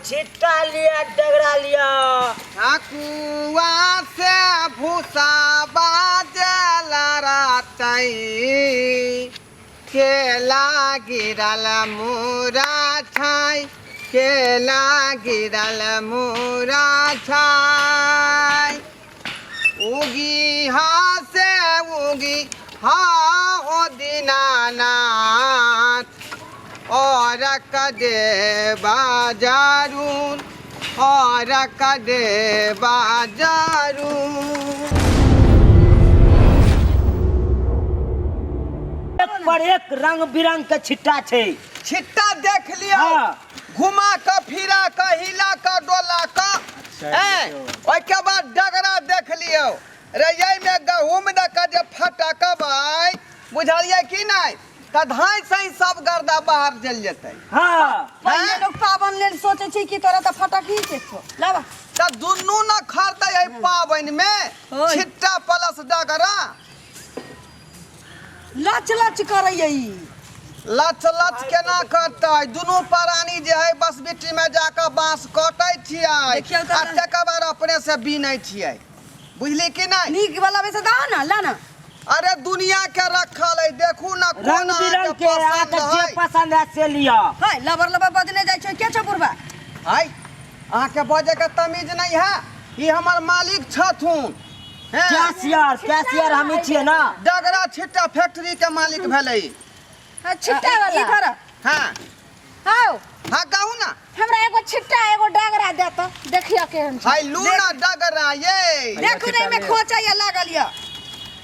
छिट्टा लिया डगरा लिया। ठकुआ से भूसा बाजल रातई, केला गिरल मुरा छाई, केला गिरल मुरा छाई। उगी हा से उगी हा ओ दीनानाथ, और कदे बाजारून, और कदे बाजारून। एक पर एक रंग बिरंग के छिट्टा छै। छिट्टा देख लियौ। घुमा कऽ फिरा कऽ हिला कऽ डोला कऽ ऐं, ओहिके बाद डगरा देख लियौ रे। एहिमे गहूम दऽ कऽ जे फटकबै, बुझलियै कि नहि, तऽ धाँइ सही सब गर्दा बाहर चलि जेतै। पहिले लोग पाबन लेल सोचे छै कि तोरा तऽ फटक ही के छौ, लाबा। तऽ दुनू न खरीदै है पाबनिमे। ओय। छिट्टा प्लस डगरा। लच लच करैया ई। लच लच केना करतै? दुनू प्राणी जे है बस बिट्टी में जाकऽ बांस कटै छियै देखियौ तऽ आ तकर बाद अपने से बीनै छियै, बुझली कि नहि? नीक वाला बेसे दहो ना, ला ना। अरे दुनिया के रखल है, देखू ना कोन रंग बिरंग अहाँके के पसंद अहाँके जे है। पसंद है से लिअ। हाय, लबर लबर बजने जाइ छै के छौ बुढ़बा? हाय, अहाँके बजै के तमीज नहीं है। ई हमर मालिक छथुन हैं। कैशियर, कैशियर हमी छियै ना। डगरा छिट्टा फैक्ट्री के मालिक भेलै ई। हाँ, छिट्टा वाला। इधर। हाँ। आओ। हाँ, कहू ना। हमरा एगो छिट्टा एगो डगरा दे तो देखियो केहन छै। हाय, लू ना डगरा ये। देखू ने, एमे खोचा या लागल या।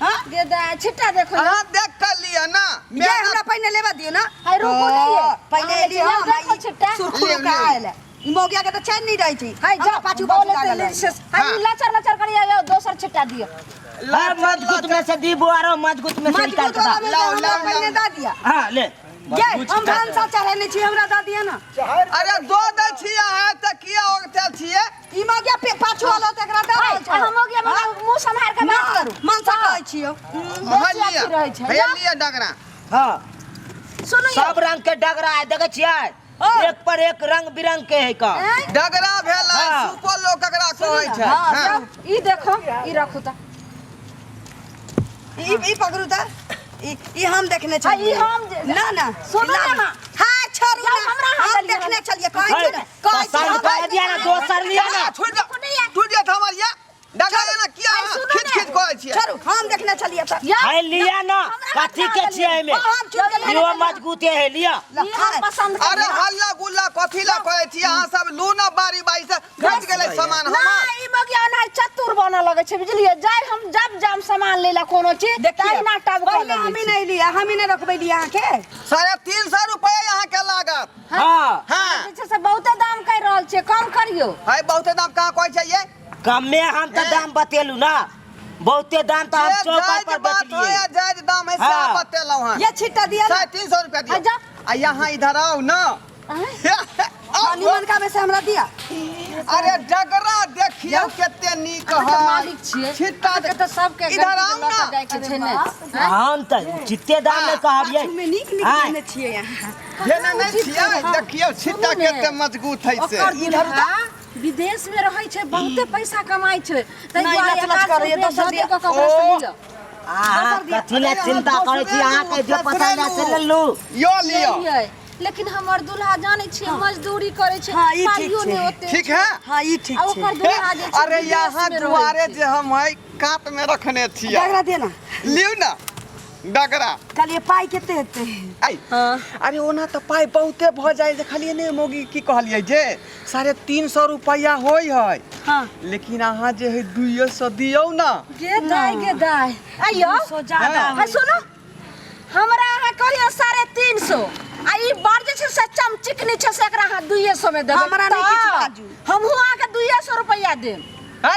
हाँ? गे दा, छिट्टा देखो ना। अहाँ देख कर लिअ ना। ये हमरा पहिने लेबा दियो ना। हाय, रुकू नहीं ये। पहिले अहाँ एली हम, देखो ई छिट्टा। सुरखुरु लिअ, का लिअ। आयल। ई मौगिया के तऽ चैन नहीं रहै छै। हाय, हमरा जाओ, पाछू पाछू बोले लागल ते रहै। से, हाय, हाँ। ई लचर लचर करियो, यो दोसर छिट्टा दियो। हाँ, मजबूत में से दी बुआरो, मजबूत में से मजबूत निकाल के वाला दा। में लाओ, हमरा लाओ, पहिने लाओ। दऽ दिया। हाँ, ले। ये हम भनसा चढ़ेने छी, हमरा दऽ दिया ना। अरे दो दै छी अहाँ तऽ किया ओगतल छियै? ई मौगिया पे पाछू वाला तऽ एकरा दऽ रहल छै। अहाँ मौगिया मौगिया मुँह सम्हार के बात करू। मनसा कहै छियौ। हाँ, बेसी लिअ। अथी रहै छै। हैया लिअ डगरा। हाँ। सुनू यौ। सब रंग के डगरा है, देखै छियै? एक पर एक रंग बिरंग के है का। आँय? डगरा भेलै। सुपो लोक एकरा कहै छै। हाँ, हाँ। जाउ, ई देखो, ई रखू तऽ। ई पकड़ू तऽ। ई हम देखने हाँ, छलियै। ई हम जे- ना ना। सुनू ला ना। ना। हाँ, छोड़ू जाउ, ना। हमरा हाथ हम देलियै। देखने छलियै, कहै छी ने, कहै छी, पसंद हम कर दिया ना, दोसर लिया ना। छुटि जाउ, छुटि जायत हमर ये डगरा ना किया आइ अहाँ सुनू खींच ने। खींच कहै छियै? छोड़ू, हम देखने छलियै तऽ। यौ, है लिया ना, हमरा हाथ कथी ना के देलियै। छियै एहिमे? ओ, हम चुन के लेने इहो छलियै। मजबूते है, लिया। ई हम पसंद अरे करियै। हल्ला गुल्ला कथी ला कहै छी अहाँ सब? लू ना बारी बारी से घट गेलै सामान ना हमर। ई मगिया ओना चतुर बनऽ लगै छै, बुझलियै? जाय हम जब जाम सामान लै ला कोनो चीज देखियौ, तहिना टब कऽ पहिले लगै हमही छै। नहि लिअ, हमही नहि रखबै लिअ अहाँके। 350 रुपया अहाँके लागत। हाँ। जे छै से बहुते दाम कहि रहल छियै, कम करियौ। है बहुते दाम कहाँ कहै छै ये? कमे हम तऽ दाम बतेलू ना, बहुते दाम तऽ हम जे चौका जायज पर बात बेचलियै। है, जायज दाम है, सएह बतेलहुँ हँ। ये छिट्टा दिअ ना। 350 रुपया दियौ। आ जाउ। आ यहाँ इधर आउ ना। आँय? आउ। निमन का में से हमरा दिया। अरे डगरा देखियौ कते नीक अहाँ तऽ है। मालिक छियै। छिट्टा अहाँके तऽ सबके इधर गलती आउ लऽ ना। कऽ जाइके छै ने। हम तऽ उचिते दाम ने कहलियै। पाछू में नीक नीक लेने छियै अहाँ। लेने नहि छियै, देखियौ छिट्टा सुनू ने। कते मजबूत है से। ओकर दुल्हा विदेश में रहै छै, बहुते पैसा कमाइ छै, ताहि नहि, दुआरे लच लच एकाध करैए, रुपया दोसर दऽ दिया। देब कऽ ओकरा से लिअ। अहाँ कथी लए चिंता करै छी? अहाँके जे पसंद है से लेलू। यो लिअ। लेलियै, लेकिन हमर दुल्हा जानै छियै मजदूरी करै छै, हाँ, ई ठीक पाइयो छै। नहि ओते। ठीक है। हाँ, ई ठीक आ छै। ओकर दुल्हा जे छै अरे विदेश यहाँ में रहै दुआरे छै। जे हम है कात में रखने छियै। डगरा दे ना। लियौ ना डगरा। कहलियै पाइ कते हेतै? आई। अरे ओना तऽ पाइ बहुते भऽ जाइ, देखलियै ने मौगी की कहलियै जे 350 रुपया होइ है। लेकिन अहाँ जे है 200 दियौ ना। गे दाय, गे दाय, आइयो। 200 ज्यादा। हाँ, सुनू, हमरा अहाँ कहलियै 350 आ ई बड़ जे छै से चमचिकनी छै, से एकरा अहाँ 200 में देबै। हमरा नहि किछु तऽ बाजू। हमहूँ अहाँके 200 रुपैआ देब। है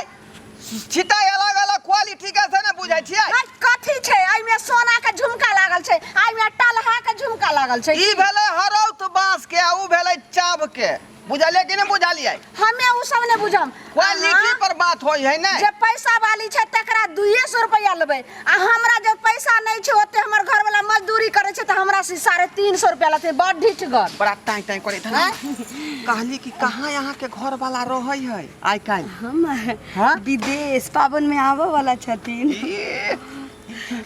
छिटा अलग अलग क्वालिटी के से ने बुझै छियै। है, कथी कथी छै? एहिमे सोना के झुमका लागल छै, एहिमे टलहा के झुमका लागल छै। ई भेलै हरौत बांस के आ ऊ भेलै चाभ के। बुझलियै कि नहि बुझलियै? हमे उ सब नहि बुझम। क्वालिटी पर बात होई है ने। जे पैसा वाली छै तकरा 200 रुपया लेबै, आ हमरा जे पैसा नहि छै ओते, हमर घर वाला मजदूरी करै छै, तऽ हमरा से 350 रुपया लेतै। बड़ ढिठगर। बड़ा टाइं टाइं करैत है। कहली कि कहाँ यहाँ के घर वाला रहै है आइ काल्हि? हम हाँ? विदेश पाबन में आबऽ वाला छथिन। ए,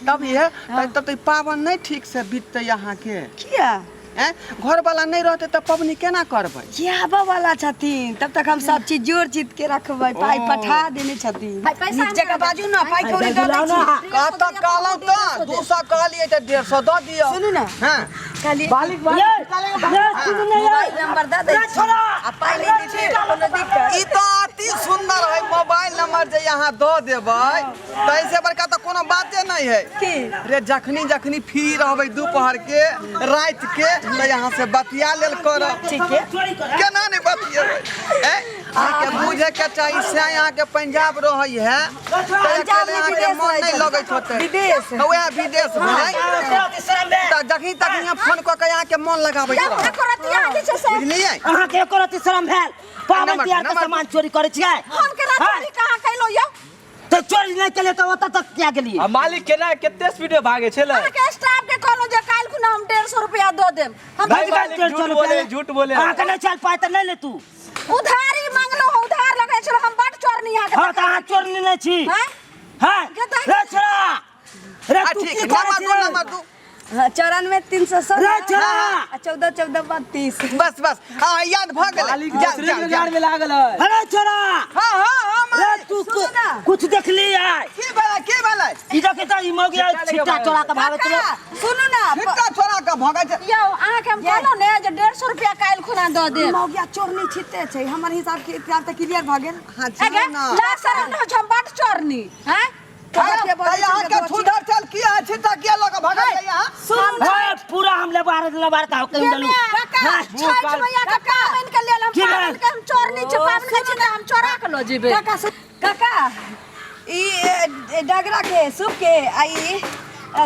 तब ये तब तऽ ई पाबनि नहि ठीक से बीततै यहाँ के। किया? हैं, घर वाला नहि रहतै तऽ पबनी केना करबै? के आबऽ वाला छथिन, तब तक हम सब चीज जोड़ चित के रखबै। पाइ ओ। पठा देने छथिन। भाइ, पैसा नीक जकाँ बाजू ने, पाइ कौड़ी दऽ दै छी। कतऽ कहलहुँ तऽ 200 कहलियै तऽ 150 दऽ दियौ। सुनू ने। हँ। कहलियै मालिक ये सुनू ने ये। मोबाइल नंबर दऽ दै छी आ पाइ नहि दै छी तऽ कोनो दिक्कत? ई तऽ अति सुन्दर है। मोबाइल नंबर जे यहाँ दऽ देबै तऽ एहिसँ बड़का तऽ कोनो बाते नहि है। की? रे जखनी जखनी फ्री रहबै दोपहर के, राति के, तऽ यहाँ से बतिया लेल करब। ठीक है। केना नहि बतियेबै? ए, अहाँके बुझे के चाही से अहाँके पंजाब रहै है तऽ पंजाब अकेले नहि, अहाँके विदेश मन रहै नहि छथिन। लगैत होतै। विदेश। तऽ वएह विदेश भेलै। तऽ जखनी तखनी हम फोन कऽ के अहाँके मन लगाबैत रहब। एको रति अहाँ जे छै से बुझलियै? अहाँके एको रति शरम भेल? पाबनि नंबर- तिहार के नंबर- सामान चोरी करै छियै? हम केना चोरी कहाँ कैलहुँ यौ? तऽ चोरी नहि केलियै तऽ ओतऽ तक किया गेलियै? आ मालिक केना कते स्पीड में भागे छलै? अहाँके स्टाफ के कहलहुँ जे काल्हि खुना हम 150 रुपया दऽ देब। हम भाई, भाई, मालिक, 150 झूठ रुपया बोले, झूठ बोले। अहाँके नहि चल पाइ तऽ नहि ले तू। उधारी मांगलहुँ हँ, उधार लगै छल। हम बड चोरनी अहाँके। हँ, तऽ अहाँ चोरनी नहि छी। हँ? हँ। गदा- रे छोड़ा रे, आ तू ठीक की करै नंबर छी दू, रे? नंबर दू। हाँ, 94 316 रे छोड़ा। आ 14 14 32। बस बस, हाँ, याद भऽ गेलै। मालिक जाउ, दूसरे जाउ, के जाउ। रोजगार में लागल है। अरे छोड़ा। हाँ हाँ हाँ रे मालिक। तू सुनू ना। कुछ देखली आइ? की भेलै, की भेलै? ई देखी तऽ ई मौगी छिट्टा लेके छिट्टा भागल चोरा के भागै छलै। काका, सुनू ना। छिट्टा छोड़ा के भगै छै। यौ, अहाँके हम कहलहुँ ने जे 150 रुपया काल्हि खुना दऽ देब। मौगिया चोरनी छिते छै। हमर हिसाब के हिसाब तऽ क्लियर भऽ गेल। हाँ, अगे जाउ ना। ना शरम नहि होइ छै, हम बड चोरनी हैं? के बोलै तऽ छै यहाँ के जे छुधर चल किया है? छिट्टा किया लऽ कऽ भगल छै यहाँ? सुनू ना। हे, पूरा हम लेबार लेबार का कहि देलू। काका, हाँ, छठि मैया के पाबनि के लेल हम की भेल? पाबनि के हम चोरनी छै, पाबनि के छै तऽ हम चोरा के लऽ जेबै। काका, सुन काका, ई ए, डगरा के सूप के आ ई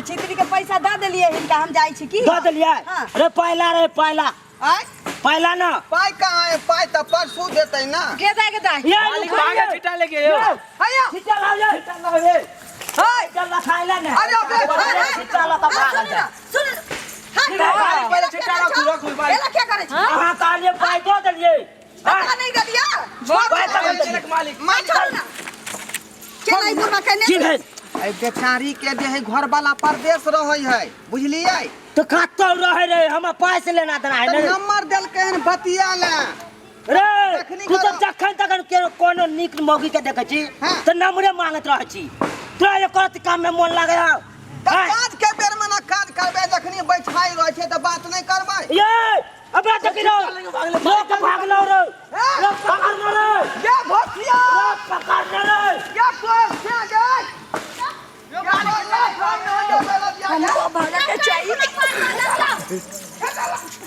छितरी के पैसा दऽ देलियै हिनका। हम जाइ छी की। दऽ देलियै? हाँ। रे पहिला, रे पहिला। आँय? पहिला ना। पाइ कहाँ है? पाइ तऽ परसू देतै ना। गेदा गेदा। ये मालिक भागे छिट्टा लेके यौ। हैया। छिट्टा लाउ ये। छिट्टा लाउ ये। हाय। छिट्टा लखाइले ने। अरे अबे, अरे हाय। छिट्टा लऽ कऽ भागल सुनू छै। ना, सुनू। हाँ, मालिक पहिले छिट्टा रखू, रखू मालिक। एला क्या करै छी? अहाँ कहलियै पाइ दऽ देलियै। पता नहि देलियै। पाइ तऽ मालिक, मालिक, मालिक। मालिक। छोड़ू ना। केना ई बुढ़बा केने? की भेल? एहि बेचारी के जे है घर वाला परदेश रहै है, बुझलियै? तऽ कतौ रहै रे, हमरा पाइ से लेना देना है तऽ ने। नंबर देलकै हन बतिया ले। रे तखनी तू तऽ करब। जखन तखन के कोनो नीक मौगी के देखै छी हाँ। तऽ नम्बरे मांगैत रहै छी। तोरा एको रत्ती काम में मोन लागै हौ? तऽ हाँ? काज के बेर में ना काज करबै, जखनी बैठाई रहै छै तऽ बात नहि करबै। ये अबे देखी रो, लोक भागलो रे, रे पकड़ रे। ये भोसिया। रे पकड़ रे। ये तोर से गए ये तोर से। हमको भागऽ के चाही।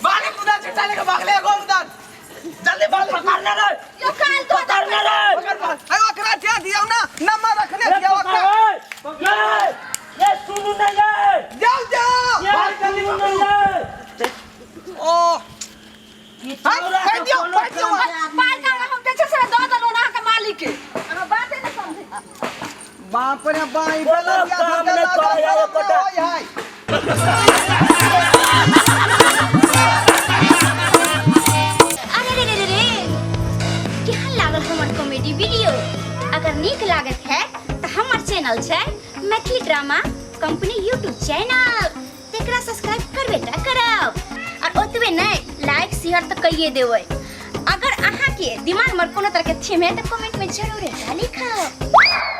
मालिक उधर छिट्टा लेके भागले एगो उधर। जल्दी मालिक। पकड़ रे। यौ, काल्हि दऽ पकड़ देब। रे। पकड़ मार। अरे ओकरा दे दियौ ना, नंबर रखने रे दियौ पकड़ ओकरा। रे। ये ये सुनू ने ये। जाउ जाउ। ये सुनू ने ये। ओ ई हाय, छौड़ा कहि के दियौ, कोनो कहि दियौ। काम के आदमी। पाइ कहाँ हम जे छै से दऽ देलहुँ ने अहाँके मालिक के। अहाँ बाते नहि समझै छी। बाप रे बाई। कोनो बेलरिया काम धरके नहि लागल करैए शरम एकोटा। नहि होइ है। अरे रे रे रे रे, केहन लागल हमर कॉमेडी वीडियो? अगर नीक लागत है तऽ हमर चैनल छै Maithili drama company YouTube channel, तेकरा सब्सक्राइब करबे टा करब और ओतबे नहि, लाइक शेयर तऽ कइए देबै। अगर अहाँके दिमाग में कोनो तरह के थीम है तऽ कमेंट में जरूर एकरा लिखब।